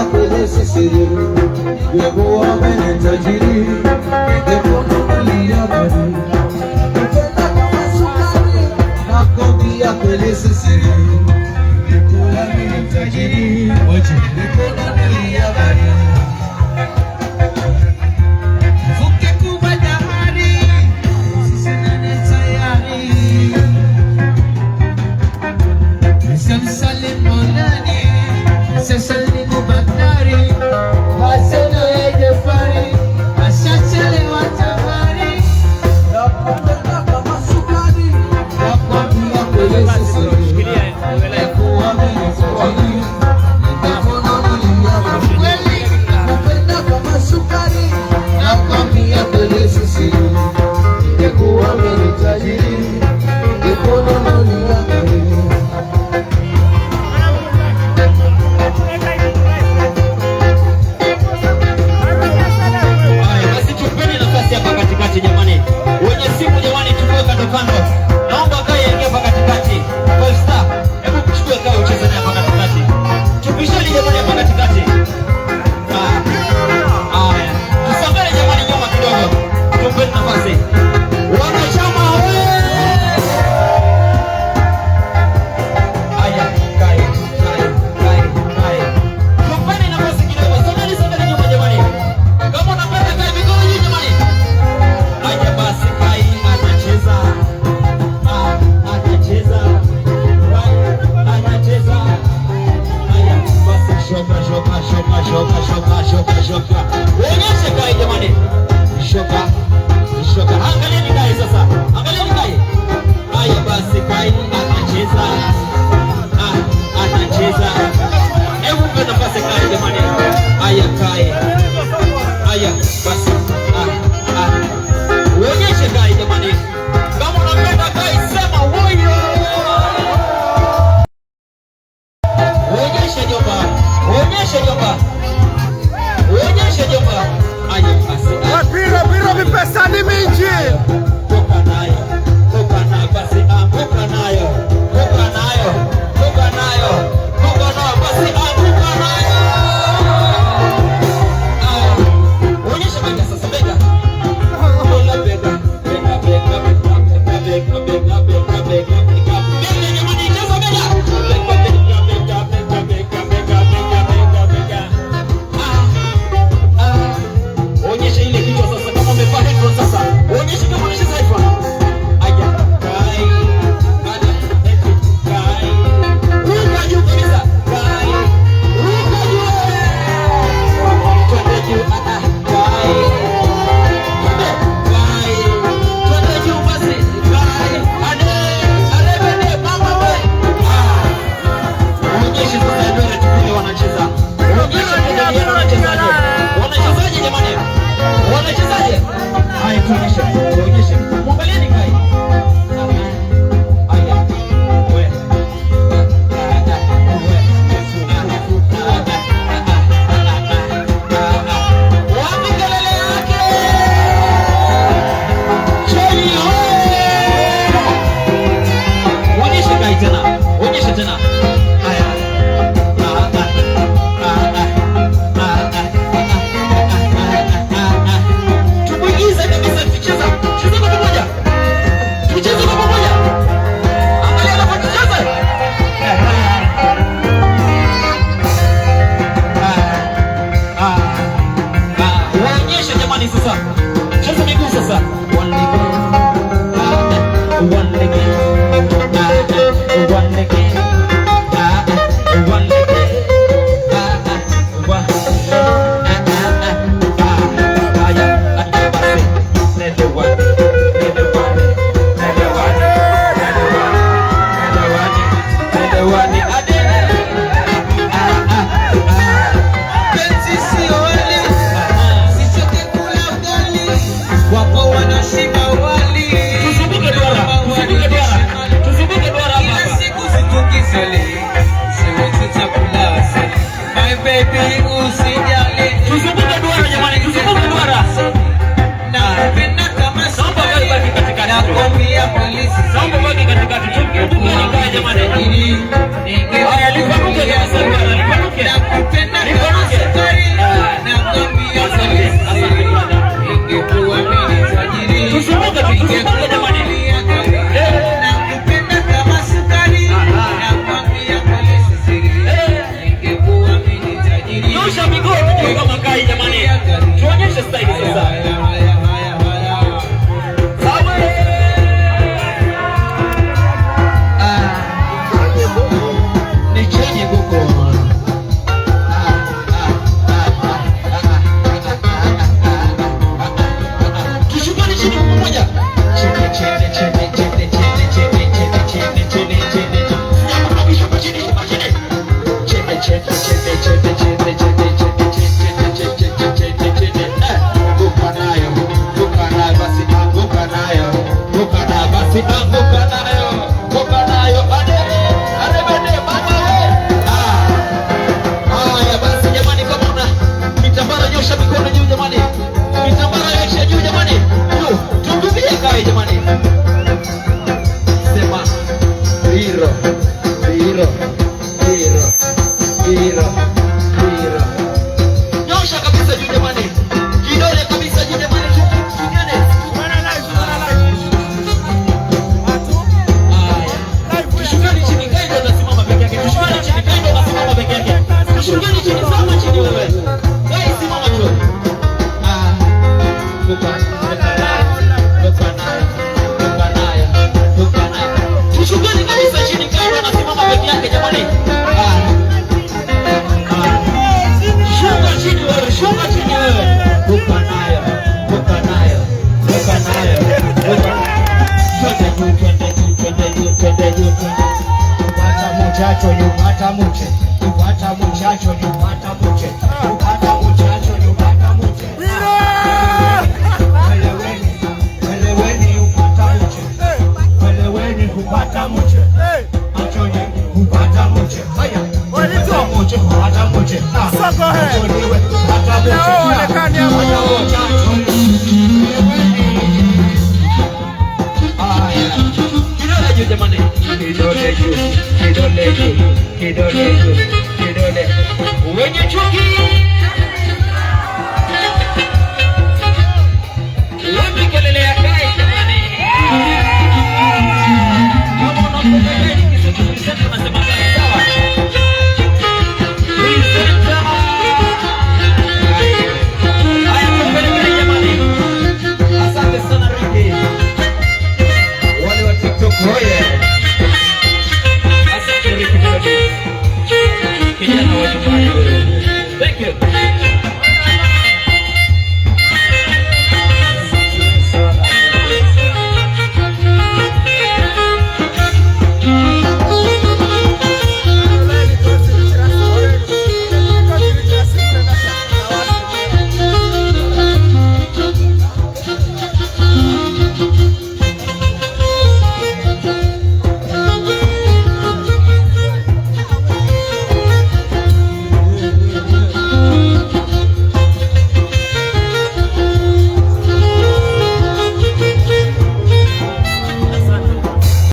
Nakwambia kweli si siri, ningekuwa mimi tajiri, ningekununulia gari. Nakupenda kama sukari, nakwambia kweli si siri, ningekuwa mimi tajiri, ningekununulia gari. Vuke kubwa bahari, sisi nane tayari. Nisemsalimu Maulani, nisemsalimu Bakari, Hassan ya Jafari, ashachelewa tafari. Nakupenda kama sukari, nakwambia kweli si siri, ningekuwa mimi tajiri, ningekununulia gari. Kweli, nakupenda kama sukari, nakwambia kweli si siri, ningekuwa mimi tajiri, ningekununulia gari. Haya, basi tupeni nafasi hapa katikati jamani. Wenye simu jamani, chukue kando kando. Naomba Kai aingie hapa katikati. Five Star, hebu mchukue Kai ucheze naye hapa katikati. Tupisheni jamani hapa katikati. Ah, haya. Tusongee jamani nyuma kidogo. Tumpeni nafasi. Wanachama we! Haya, Kai, Kai, Kai, Kai. Tumpeni nafasi kidogo. Sogeni, sogeni nyuma jamani. Kama unapenda Kai, mikono juu jamani. Haya basi, Kai anacheza. Ah, anacheza. Kai anacheza. Haya basi, shoka, shoka, shoka, shoka, shoka, shoka, shoka. Onyeshe Kai jamani. Shoka, shoka. Angalieni Kai sasa. Angalieni Kai. Haya basi, Kai anacheza. Ah, anacheza. Hebu mpe nafasi Kai jamani. Haya Kai. Haya basi. Ah, ah. Uonyeshe Kai jamani. Kama unapenda Kai sema woyo. Uonyeshe jomba. Uonyeshe jomba. Uonyeshe jomba. Haya basi. Ah. Pira pira vipesa ni mingi. Toka nayo. Toka nayo basi, anguka nayo. Toka nayo. Toka nayo. Toka nayo basi, anguka nayo. Ah. Onyesha bega sasa, bega. Bega, bega, bega, bega, bega, bega, bega, bega, bega, bega. Bega jamani, cheza bega. Bega, bega, bega, bega, bega, bega, bega, bega, bega. Ah, ah. Onyesha ile kichwa sasa kama umevaa headphone sasa. Onyesha kama unacheza headphone. Aya, Kai. Ana, eti, Kai. Ruka juu kabisa. Kai. Ruka juu. Twende juu, ah, ah, Kai. Twende, Kai. Twende juu basi. Kai. Ade, ade, bende, mama we. Ah. Onyeshe sasa Eldoret vile wanacheza. Onyeshe Kenya wanachezaje. Wanachezaje jamani? Wanachezaje? Haya, tuonyeshe. Tuonyeshe. Mwangalieni Kai. Haya. We. We. Wapi kelele yake? Cheni oye! Onyeshe Kai tena. Onyeshe tena. Haya. Ah, ah, ah, ah, ah, ah, ah, ah, ah. Tumuigize kabisa, tucheza. Cheza kwa pamoja. Tucheze kwa pamoja. Angalia hapo tucheze. Ah, ah, ah. Waonyeshe jamani sasa. Cheza miguu sasa. One leg. Ah, one leg. Ah, one leg. Ah, one leg. Ah, one. Ah, ah, ah, ah. Haya, haya basi. Nende one. Nende one. Nende one. Nende one. Nende one. Nende one. Ade. Ah, ah, ah. Penzi sio wali, sichoke kula ugali, wapo wanashiba wali. Tuzunguke duara, tuzunguke duara, tuzunguke duara hapa Kila hapa. siku situkisali, siwezi chakula asali. My baby usijali. Tuzunguke duara jamani, tuzunguke duara. Nakupenda kama Naomba sukari. baki katikati tu. Nakwambia polisi. Naomba baki katikati. Tuzungukeni Kai jamani. Haya, lipanuke kabisa duara, lipanuke. Nakupenda kama Lipanuke. Asante, asante brother. Ningekuwa mimi tajiri, Tusimuke tu, tusimuke jamani. ningekununulia gari. Nakupenda kama sukari, nakwambia kweli si siri. Ningekuwa mimi tajiri, Nyosha mikono juu kama Kai jamani. Tuonyeshe style sasa. Haya, haya, haya, haya. Sawa. Ni chenye kuko. Tushukane chini kwa pamoja. Chini, chini, chini, chini, chini, chini, chini, chini, chini, chini, chini. Shuka chini, shuka chini. Chini, chini, chini, chini, chini, chini, chini, chini, chini, chini, chini, chini. Anguka nayo, anguka nayo, basi anguka nayo, anguka nayo, basi anguka nayo, anguka nayo, ade, ade, bende, mama we. Ah. Haya basi jamani, kama una mitambara nyosha mikono juu jamani, mitambara nyosha juu jamani, juu tumtumie Kai jamani. Sema biro, biro, biro, biro, biro. Nyosha kabisa juu jamani, kidole kabisa juu jamani, tumiane. Haya, tushukeni chini, Kai ndo anasimama peke yake. Tushukeni chini, Kai ndo anasimama peke yake. Tushukeni chini, simama chini wewe. Kai simama tu. Ah, anguka, anguka nayo, anguka nayo, anguka nayo, anguka nayo. Tushukeni kabisa chini, Kai ndo anasimama peke yake jamani. Ah, ah. Shuka chini wewe, shuka chini wewe. Anguka nayo, anguka nayo, anguka nayo, anguka. Twende juu, twende juu, twende juu, twende juu, twende. Upata muchacho yupata muche, upata muchacho yupata muche, upata muchacho yupata muche. Eleweni, eleweni upata muche, eleweni upata muche, achonye upata muche. Haya, upata muche, upata muche. Ah, achoniwe upata muche. Ah, upata muchacho. Haya. Kidole juu jamani. Kidole juu, kidole juu, kidole juu, kidole. Wenye chuki